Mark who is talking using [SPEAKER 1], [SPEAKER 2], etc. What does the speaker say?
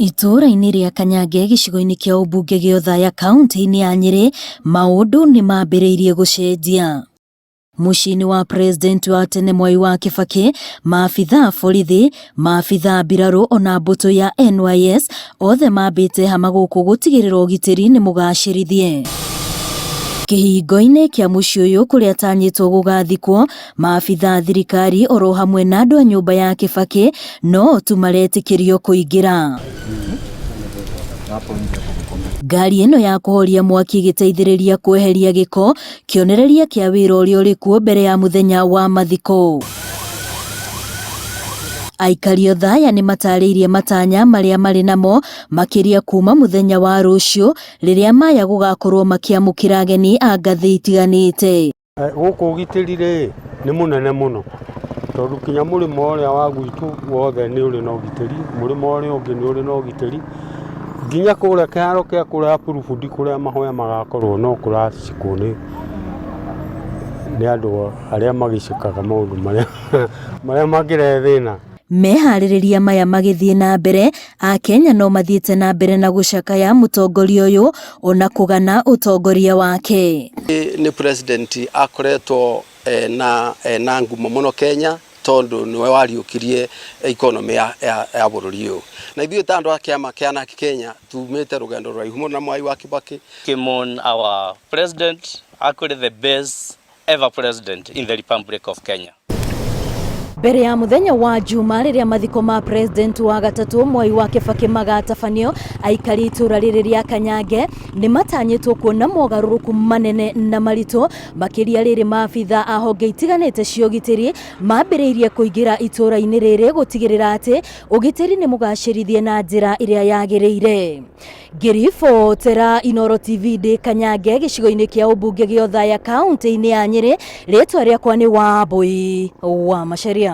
[SPEAKER 1] Itũũra-inĩ rĩa Kanyange gĩcigo-inĩ kĩa ũmbunge gĩa Othaya kauntĩ-inĩ ya Nyĩrĩ, maũndũ nĩ mambĩrĩirie gũcenjia. Mũciĩ-inĩ wa President wa tene Mwai wa Kĩbakĩ, maabitha a borithi, maabitha a mbirarũ ona mbũtũ ya NYS othe mambĩte hama gũkũ gũtigĩrĩra ũgitĩri nĩ mũgacĩrithie. Kĩhingo-inĩ kĩa mũciĩ ũyũ kũrĩa atanyĩtwo gũgathikwo, maabitha a thirikari oro hamwe na andũ a nyũmba ya Kĩbakĩ no tu maretĩkĩrio kũingĩra. Ngari ĩno ya kũhoria mwaki ĩgĩteithĩrĩria kweheria gĩko, kĩonereria kĩa wĩra ũrĩa ũrĩ kuo mbere ya mũthenya wa mathiko. Aikari othe aya nĩ matarĩirie matanya marĩa marĩ namo makĩria kuma mũthenya wa rũciũ rĩrĩa maya gũgakorwo makĩamũkĩra ageni a ngathĩ itiganĩte.
[SPEAKER 2] Gũkũ ũgitĩri rĩ, nĩ mũnene mũno, tondũ nginya mũrĩmo ũrĩa wa gwitũ wothe nĩ ũrĩ na ũgitĩri, mũrĩmo ũrĩa ũngĩ nĩ ũrĩ na ũgitĩri, nginya kũrĩa kĩharo kĩa kũrĩa Purubudi kũrĩa mahoya magakorwo no kũracikwo nĩ andũ arĩa magĩcikaga maũndũ marĩa mangĩrehe thĩna.
[SPEAKER 1] Meharĩrĩria maya magĩthiĩ na mbere, Akenya no mathiĩte na mbere na gũcakaya mũtongoria ũyũ ona kũgana ũtongoria wake.
[SPEAKER 3] Nĩ president akoretwo ena, ena ngumo mũno Kenya tondũ nĩwe wariũkirie economy ya, ya, ya bũrũri ũyũ. Na ithuĩ ta andũ a kĩama kĩa Narc Kenya tumĩte rũgendo rũraihu mũno na Mwai wa Kibaki.
[SPEAKER 4] Mourn our president, actually the best ever president in the Republic of Kenya.
[SPEAKER 1] Mbere ya mũthenya wa Juma rĩrĩa mathiko ma president wa gatatũ Mwai wa Kibaki magatabanio, aikari itũra rĩrĩ rĩa Kanyange nĩ matanyĩtwo kuona mogarũrũku manene na maritũ makĩria rĩrĩ maabitha a honge itiganĩte cia ũgitĩri mambĩrĩirie kũingĩra itũra-inĩ rĩrĩ gũtigĩrĩra atĩ ũgitĩri nĩ mũgacĩrithie na njĩra ĩrĩa yagĩrĩire. Ngĩribotera Inooro TV ndĩ Kanyange gĩcigo-inĩ kĩa ũmbunge gĩa Othaya kaunti-inĩ ya Nyĩrĩ, rĩtwa rĩakwa nĩ Wambui wa Macharia.